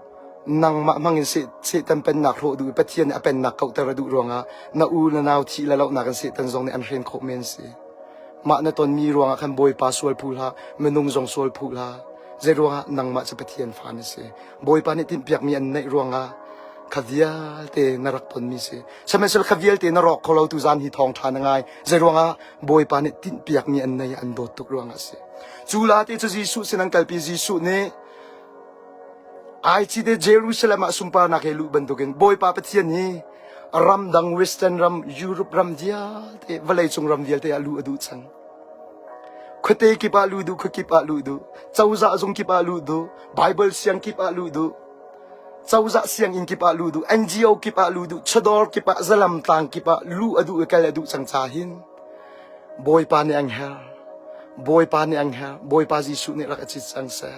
Nangmah hmang in Satan pennak hrawh duh i Pathian nih a pennak kauhter a duh ruangah na u na nau thih le lohnak in Satan zong nih an hren khawh men si. Mah na tonmi ruangah khan Bawipa sual phu hlah, minung zong sual phu hlah. Zei ruangah nangmah cu Pathian fa na si. Bawipa nih tinhpiakmi an neih ruangah kha vialte na rak tonmi si. Sihmanhsehlaw kha vialte na rawk kho lo tu zan hi thawngṭha na ngai. Zei ruangah Bawipa nih tinhpiakmi an nei an dawt tuk ruangah a si. Cu la te cu Jesuh sin an kalpi Jesuh nih ai te Jerusalem ah sunparnak he luh bantukin Bawipa Pathian hi ramdang Western ram Europe ram vialte vawleicung ram vialte ah luh a duh cang. Khuate kip ah luh duh, khuakip ah luh duh, cozah zung kip ah luh duh, Bible siang kip ah luh duh, cozah sianginn kip ah luh duh, NGO kip ah luh duh, chawdawr kip ah, zalam tlang kip ah luh a duh i kal a duh cang ca hin Bawipa nih ang her. Bawipa nih ang her. Bawipa Jesuh nih rak a cit cang seh.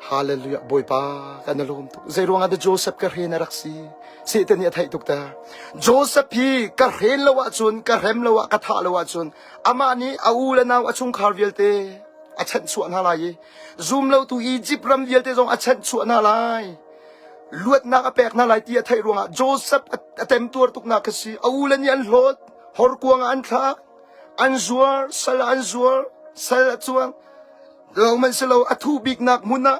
Hallelujah. Bawipa kan i lawm tuk. Zei ruangah dah Joseph ka hren a rak si? Satan nih a theih tuk ta. Joseph hi ka hren lo ahcun, ka hrem lo ah, ka thah lo ahcun amah nih a u le nau a chungkhar vialte a chanhchuah hna lai i zum lotu Egypt ram vialte zong a chanhchuah hna lai. Luatnak a pek hna lai ti a theih ruangah Joseph a temtuar tuknak kha si. A u le nih an hlawt, horkuang ah an thlak, an zuar, sal ah an zuar, sal a cuang. Lo man si lo a thuh biknak hmun ah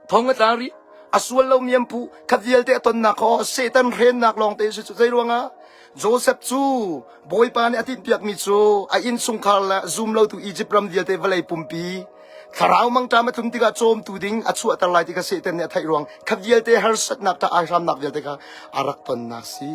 thong a tla rih. A sual lomi an puh. Kha vialte a tonnak kha Satan hrennak lawng te si cu. Zei ruangah? Joseph cu Bawipa nih a tinhpiakmi cu a innchungkhar le zum lotu Egypt ram vialte vawlei pumpi thlarau mangṭam a tlun tikah cawmtu ding a chuahter lai ti kha Satan nih a theih ruang kha vialte harsatnak ṭah aihramnak vialte kha a rak tonnak si.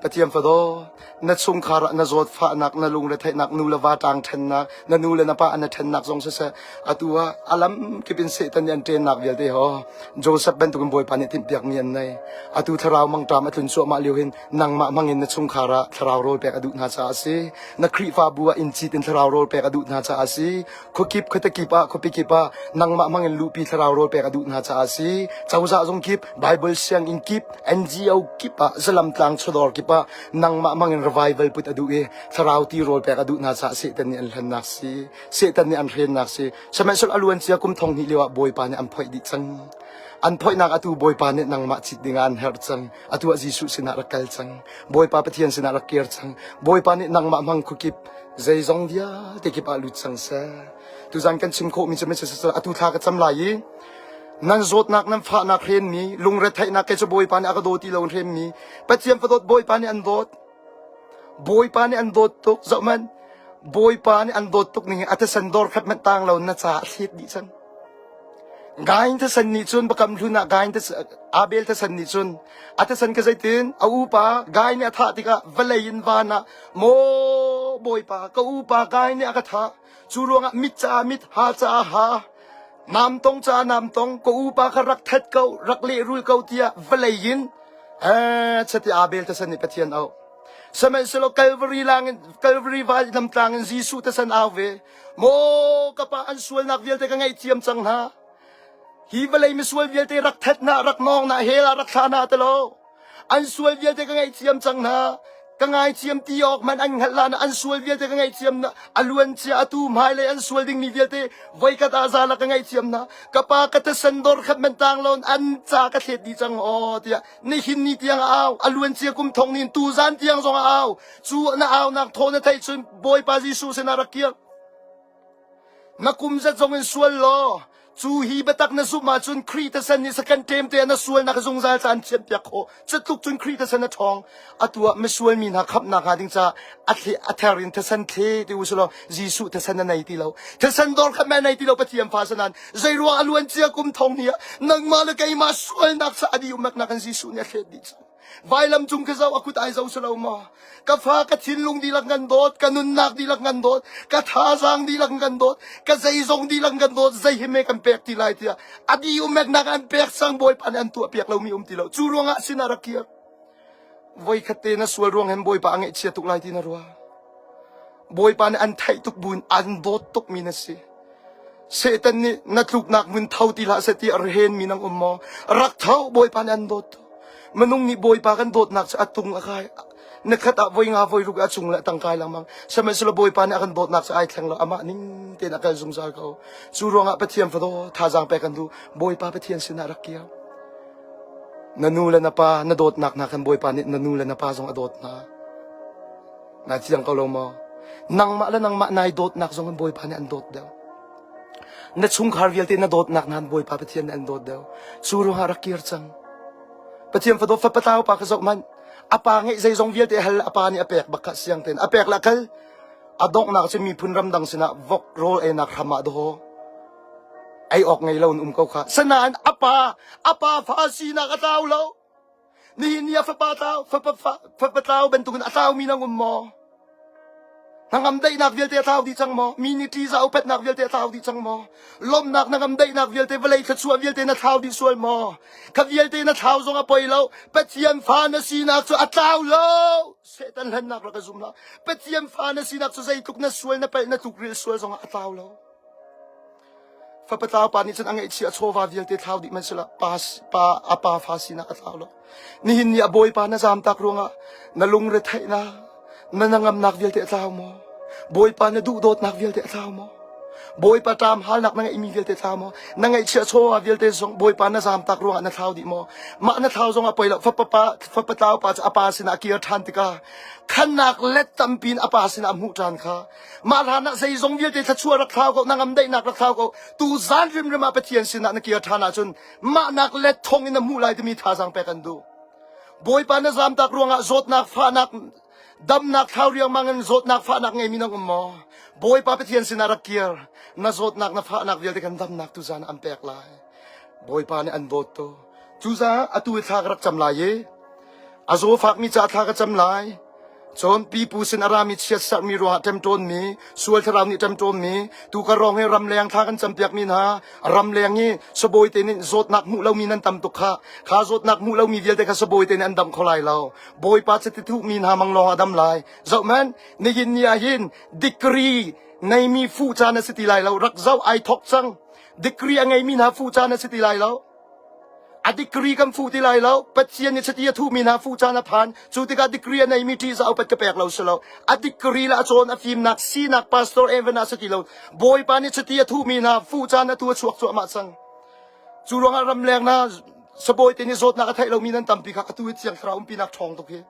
Pathian fadaw, na chungkhar ah na zawtfahnak, na lungretheihnak, nu le va ṭang ṭhennak, na nu le na pa an na ṭhennak zong siseh, atu ah a lam kip in Satan nih an ṭennak vialte ho Joseph bantukin Bawipa nih tinhpiakmi an nei. Atu thlarau mangṭam a tlun cuahmah lio hin nangmah hmangin na chungkhar ah thlarau rawl pek a duh hna caah a si. Na Khrihfabu ah inn cit in thlarau rawl pek a duh hna caah a si. Khuakip khuate kip ah khuapi kip ah nangmah hmangin luhpi thlarau rawl pek a duh hna caah a si. Cozah zung kip, Bible sianginn kip, NGO kip ah, zalamtlang chawdawr kip ah nangmah hmangin revival put a duh i thlarau ti rawl pek a duh hna caah Satan nih an hlennak si. Satan nih an hrennak si. Sihmanhsehlaw a luancia kum thong hnih lio ah Bawipa nih an phoih dih cang. An phoihnak atu Bawipa nih nangmah cit dingah an herh cang. Atu ah Jesuh sinah rak kal cang. Bawipa Pathian sinah rak kir cang. Bawipa nih nangmah hmang khuakip zeizong vialte kip ah lut cang seh. Tuzan kan chim khawhmi cu atu thla ka cam lai i nan zawtnak nan fahnak hrenmi lungretheihnak kei cu Bawipa nih a ka daw ti lo in hrenmi Pathian fadawt Bawipa nih an dawt Bawipa nih an dawt tuk zohhmanh Bawipa nih an dawt tuk ning hi a thisen dor khat hmanh tang lo na caah a thlet dih cang Gain thisen nih cun bakam hlun ah Gain Abel thisen nih cun a thisen ka zeitin a upa Gain nih a thah tikah vawlei in van ah maw Bawipa ka upa Gain nih a ka thah cu ruangah mit caah mit ha caah ha nam tong caah nam tong ka upa kha rak that ko rak lehrul ko tiah vawlei in eh chati Abel thisen nih Pathian auh Sihmanhsehlaw Calvary lang in Calvary vailam tlang in Jesuh thisen au ve. Maw ka pa an sualnak vialte ka ngaihthiam cang hna. Hi vawlei misual vialte rak that na rak nawng na hell ah rak thla na tilo. An sual vialte ka ngaihthiam cang hna. Ka ngaithiam ti awk man an hngalh la na an sual vialte ka ngaihthiam na a luan cia atu hmailei an sual dingmi vialte voikhat ah zala ka ngaihthiam na ka pa ka thisen dor khat man tang lon an ca ka thlet dih cang aw tiah nihin ni tiang a au a luancia kum thong nin tu zan tiang zong a au cu na aunak thaw na theih cun Bawipa Jesuh sinah rak kir na kum zat zong in sual law cu hi biatak na zumh ahcun Khrih thisen nih second ṭem te na sualnak zungzal ca an thianpiak khawh cutluk cun Khrih thisen a ṭhawng atu ah misual mi hna khamhnak hnga ding caah a thle a ther in thisen thle ti u sulaw Jesuh thisen a nei ti lo thisen dor khat meh nei ti lo Pathian fa sanan Zeiruang a luan cia kum thong ni ah nangmah le keimah sualnak sa adi umaknak in Jesuh nih a thlet dih cang. Vailam cung ka zoh a kut ai zo si lo maw? Ka fa ka thinlung dihlak ngan dawt, ka nunnak dihlak ngan dawt, ka thazaang dihlak ngan dawt, ka zeizong dihlak ngan dawt, zei hi me kan pek ti lai tiah adi umeknak an pek sang Bawipa nih an tuah piak lomi um ti lo. Cu ruangah sin ah rak kir. Voikhat te na sual ruang hin Bawipa a ngaihchia tuk lai ti na ruah. Bawipa nih an theih tuk buin an dawt tukmi na si. Satan nih na tluknak hmun tho ti hlah seh ti a henmi nang um maw? Rak tho Bawipa nih an dawt tuk. Minung nih Bawipa kan dawtnak cu a tung a kai. Nikhat ah voi nga voi ruk a cung le a tang kai lengmang. Sihmanhsehlaw Bawipa nih a kan dawtnak cu ai thleng lo. Amah ning tein a kal zungzal ko. Cu ruangah Pathian fadaw thazaang pek kan duh. Bawipa Pathian sinah rak kir. Na nu le na pa na dawtnak hna khan Bawipa nih na nu le na pa zong a dawt hna. Nai thiang ko lo maw? Nangmah le nangmah nai dawtnak zong in Bawipa nih an dawt deuh. Na chungkhar vialte na dawtnak hna Bawipa Pathian nih an dawt deuh. Cu ruangah rak kir cang. Pathian fadawt fapa tlau pa kha zoh hmanh. A pa ngeih zeizong vialte hal a pa nih a pek bak kha siang tein a pek le a kal. A donghnak cu miphun ramdang sinah vok rawl einak hram ah daw. Ei awk ngei lo in um ko kha. Sanain a pa a pa fa sinak a tlau lo. Nihin ni ah fapa tlau, fapa, fapa tlau bantukin a tlaumi nang um maw? Hnangam daihnak vialte a tlau dih cang maw? Mi nih ṭihzah upatnak vialte a tlau dih cang maw? Lawmhnak hnangam daihnak vialte vawlei thluachuah vialte na thlau dih sual maw? Kha vialte na thlau zong a poi lo. Pathian fa na sinak cu a tlau lo. Satan hlennak rak ka zum hlah. Pathian fa na sinak cu zeitluk na sual na palh na tlukrilh sual zongah a tlau lo. Fapa tlau pa nih cun a ngeihchiah chawva vialte thlau dih hmanhsehlaw pa, pa, a pa fa sinak a thlau lo. Nihin ni a bawipa na zamtak ruangah na lungretheihnak, na hnangamnak vialte a tlau maw? Bawipa na duhdawtnak vialte a tlau maw? Bawipa ṭam halnak na ngeihmi vialte thlau maw? Na ngeihchiah chawva vialte zong Bawipa na zamtak ruangah na thlau dih maw? Mah na thlau zong a poi lo. Fapa pa, fapa tlau pa cu a pa sinah a kir ṭhan tikah khannak let tampi in a pa sinah a hmuh ṭhan kha Mah hlan ah zeizong vialte thluachuah rak thlau ko, nangam daihnak rak thlau ko. Tu zan rimrim ah Pathian sinah na kir ṭhan ahcun mahnak let thong in na hmuh lai timi thazaang pek an duh. Bawipa na zamtak ruangah zawtnak, fahnak, damnak thlau riangmang in zawtnak, fahnak ngeimi na um maw? Bawipa Pathian sinah rak kir. Na zawtnak, na fahnak vialte kan damnak tu zan an pek lai. Bawipa nih an dawt tu. Cucaah atu i thla ka rak cam lai i a zawfakmi ca thla ka cam lai. Cun pipu sin a rami chiatserhmi ruangah ṭemṭawnmi, sual thlarau nih ṭemṭawnmi, tukar rong hi ramleng thla kan campiakmi hna, ramleng i sabawi te nih zawtnak hmuh lomi nan tam tuk kha, kha zawtnak hmuh lomi vialte kha sabawi te nih an damh kho lai lo. Bawipa chiti thuhmi hna mang lawng a dam lai. Zohhmanh, nihin ni ah hin degree neimi fuh caan a si ti lai lo. Rak zoh ai thok cang. Degree a ngeimi hna fuh caan a si ti lai lo. A degree kan fuh ti lai lo. Pathian nih chiti a thuhmi hna fuh caan a phan. Cu tikah degree a neimi ṭihzah upat ka pek lo si lo. A degree le a cawn a fimnak sinak pastor Evan ah si ti lo. Bawipa nih chiti a thuhmi hna fuh caan atu a chuak cuahmah cang. Cu ruangah ramleng na sabawi te nih zawtnak a theih lomi nan tampi kha atu hi Thiang Thlarau umpinak ṭhawng tuk hi.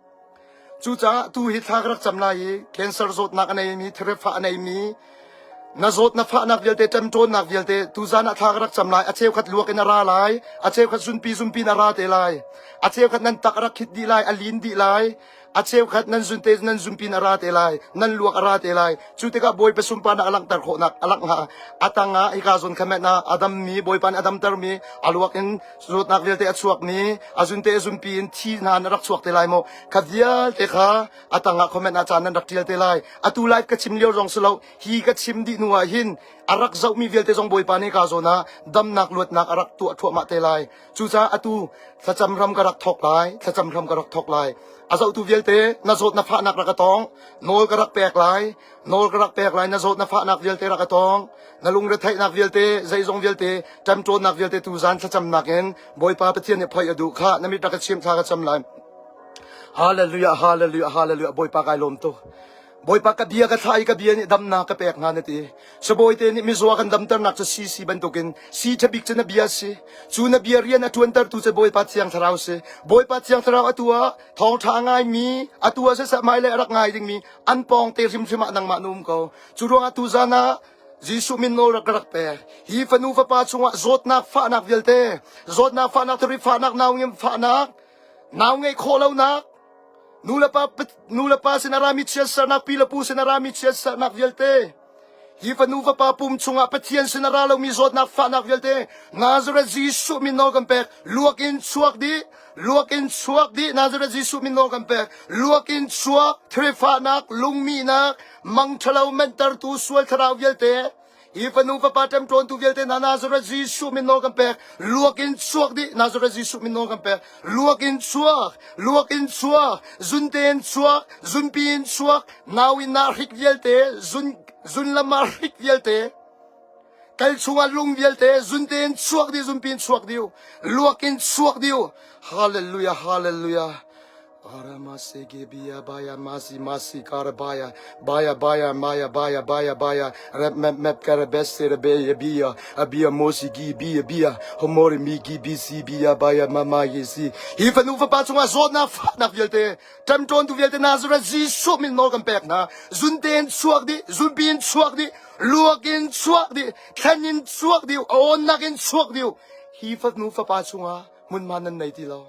Cucaah tu hi thla ka rak cam lai i cancer zawtnak a neimi, thirefah a neimi, na zawt na fahnak vialte, ṭemṭawnnak vialte tuzan ah thla ka rak cam lai. A cheukhat luak in a ra lai, a cheukhat zunpi zunpi in a ra te lai, a cheukhat nan tak a rak khit dih lai, a lin dih lai, a cheukhat nan zunte nan zunpi in a ra te lai, nan luak a ra te lai. Cu tikah Bawipa sunparnak a langhter khawhnak a langh hnga. A tangah hika zawn kha met ah a dammi, Bawipa nih a damtermi, a luak in zawtnak vialte a chuakmi a zunte a zunpi in thi hna na rak chuak te lai maw kha vialte kha a tangah comment ah caan nan rak tial te lai atu live ka chim lio zong si lo hi ka chim dih hnu ah hin a rak zohmi vialte zong bawipa nih ka zawn ah damnak luatnak a rak tuah thuahmah te lai cucaah atu thlacam ram ka rak thawk lai thlacam ram ka rak thawk lai a zohtu vialte na zawt na fahnak rak ka tong nawl ka rak pek lai Nawl ka rak pek lai na zawt na fahnak vialte rak ka tawng na lungretheihnak vialte zeizong vialte ṭemṭawnnak vialte tuzan thlacamnak in Bawipa Pathian nih phoih a duh kha na mit rak ka chim thla ka cam lai Hallelujah hallelujah hallelujah Bawipa kai lawm tuk Bawipa ka bia ka thlah i ka bia nih damnak ka pek hna na ti Sabawi te nih mizaw kan damternak cu si si bantukin si ṭhabik cu na bia si cu na bia rian a ṭuantertu cu Bawipa Thiang Thlarau si Bawipa Thiang Thlarau atu ah thawngṭha a ngaimi atu ah siseh hmailei a rak ngai dingmi an pawng te hrimhrim ah nangmah na um ko. Cu ruangah tuzan ah Jesuh min nawl rak ka rak pek. Hi fanu fapa chungah zawtnak fahnak vialte, zawtnak fahnak, thari fahnak, nau ngem fahnak, nau ngeih khawh lonak, nulepa nulepa sin a rami chiatsernak, pi le pu sin a rami chiatsernak vialte, Hi fanu fapa pum chungah Pathian sin a ra lomi zawtnak fahnak vialte Nazareth Jesuh min nawl kan pek. Luak in chuak dih, luak in chuak dih Nazareth Jesuh min nawl kan pek. Luak in chuak thirifahnak, lungmihnak, mang ṭhalo mentertu sual thlarau vialte hi fanu fapa ṭemṭawntu vialte hna Nazareth Jesuh min nawl kan pek. Luak in chuak dih Nazareth Jesuh min nawl kan pek. Luak in chuak, luak in chuak, zunte in chuak, zunpi in chuak, nau in ah hrik vialte, zun, zun lam ah hrik vialte, kal chungah lung vialte, zunte in chuak dih, zunpi in chuak dih, luak in chuak dih. Hallelujah, hallelujah. Aramase gebia baya masi masi kara baya baya baya maya baya baya baya rep mep mep kara best re be ya bia abia mosi gi bia bia homori mi gi bc bia baya mama yesi hi fanu fapa chungah zawtnak fahnak vialte ṭemṭawntu vialte Nazareth Jesuh min nawl kan pek hna zunte in chuak dih zunpi in chuak dih luak in chuak dih thlen in chuak dih awnnak in chuak dih hi fanu fapa chungah hmunhma nan nei ti lo.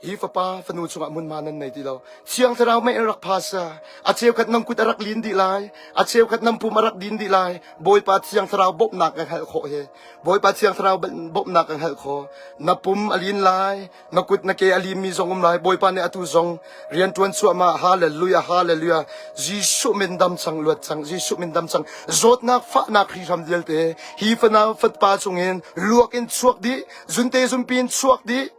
Hi fapa fanu chungah hmunhma nan nei ti lo. Thiang Thlarau mei in rak phasa. A cheukhat nan kut a rak lin dih lai. A cheukhat nan pum a rak din dih lai. Bawipa Thiang Thlarau bawmhnak kan halh khawh hi. Bawipa Thiang Thlarau bawmhnak kan halh khawh. Na pum a lin lai. Na kut na ke a limmi zong um lai. Bawipa nih atu zong rian ṭuan chuahmah. Hallelujah, hallelujah. Jesuh min dam cang, luat cang. Jesuh min dam cang. Zawtnak fahnak hrihram vialte hi fanau fatpa chungin luak in chuak dih. Zunte zunpi in chuak dih.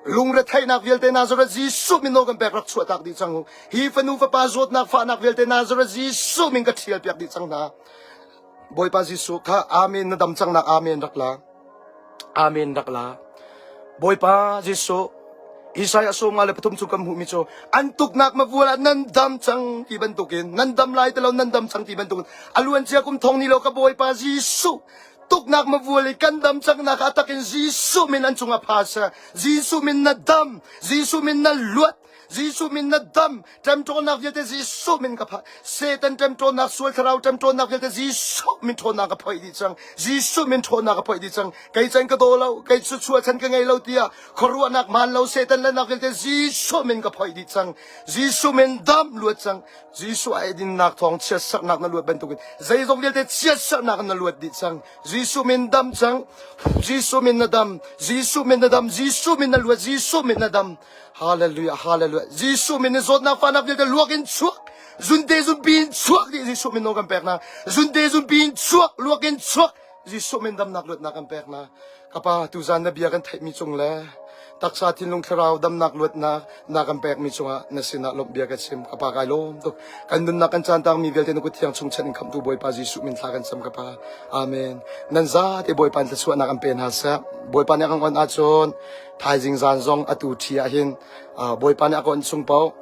Lungretheihnak vialte Nazareth Jesuh min nawl kan pek rak chuahtak dih cang u. Hi fanu fapa zawtnak fahnak vialte Nazareth Jesuh min ka ṭhial piak dih cang hna. Bawipa Jesuh kha amen na dam cangnak amen rak la. Amen rak la. Bawipa Jesuh Isaiah 53 cu kan hmuhmi cu an tuknak mavual ah nan dam cang ti bantukin nan dam lai ti lo nan dam cang ti bantukin a luancia kum thong ni lo ka Bawipa Jesuh tuknak mavual i kan dam cangnak a takin Jesuh min an cungah pha seh. Jesuh min na dam. Jesuh min na luat. Jesuh min na dam. Ṭemṭawnnak vialte Jesuh min ka pha. Satan ṭemṭawnnak, sual thlarau ṭemṭawnnak vialte Jesuh min ṭhawnnak ka phoih dih cang. Jesuh min ṭhawnnak ka phoih dih cang. Kei can ka daw lo, kei cu chuahchan ka ngei lo tiah khuaruahnak hmaan lo Satan lennak vialte Jesuh min ka phoih dih cang. Jesuh min dam luat cang. Jesuh a eidinnak thawng chiatserhnak na luat bantukin zeizong vialte chiatserhnak in na luat dih cang. Jesuh min dam cang. Jesuh min na dam. Jesuh min na dam. Jesuh min na luat. Jesuh min na dam. Hallelujah. Hallelujah. Jesuh min in zawtnak fahnak vialte luak in chuak. Zunte zunpi in chuak dih Jesuh min nawl kan pek na. Zunte zunpi in chuak. Luak in chuak. Jesuh min damnak luatnak kan pek na. Ka pa, tuzan na bia kan theihmi cung le taksa thinlung thlarau damnak luatnak na kan pekmi cungah na sinah lawmh bia ka chim. Ka pa kai lawm tuk. Kan nunnak kan caan tangmi vialte na kut thiang chung chanh in khamhtu Bawipa Jesuh min thla kan cam ka pa. Amen. Nan zate Bawipa in thluachuahnak an pe hna seh. Bawipa nih a kan on ahcun thaizing zan zong atu ṭhi ah hin Bawipa nih a ka on chung paoh.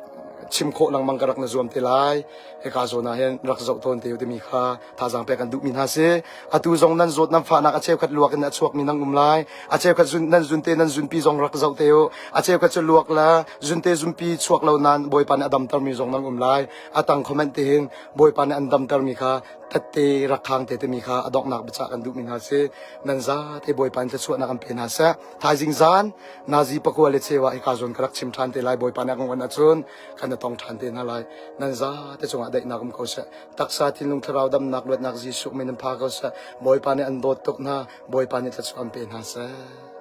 Chim khawh lengmang ka rak na zuam te lai. Hika zawn ah hin rak zoh tawn te u timi kha thazaang pek an duhmi hna si. Atu zong nan zawt nan fahnak a cheukhat luak in a chuakmi nan um lai. A cheukhat zun, nan zunte nan zunpi zong rak zoh te u. A cheukhat cu luak le zunte zunpi chuak lo nan Bawipa nih a damtermi zong nan um lai. A tang comment te hin Bawipa nih an damtermi kha tette rak khang te timi kha a donghnak biacah kan duhmi hna si. Nan zate Bawipa in thluachuahnak an pe hna seh. Thaizing zan nazi pakua le cheu ah hika zawn ka rak chim ṭhan te lai. Bawipa nih a kan onh ahcun kan i tong ṭhan te hna lai. Nan zate cungah daihnak um ko seh. Taksa thinlung thlarau damnak luatnak Jesuh min in pha ko seh. Bawipa nih an dawt tuk hna. Bawipa nih thluachuah an pe hna seh.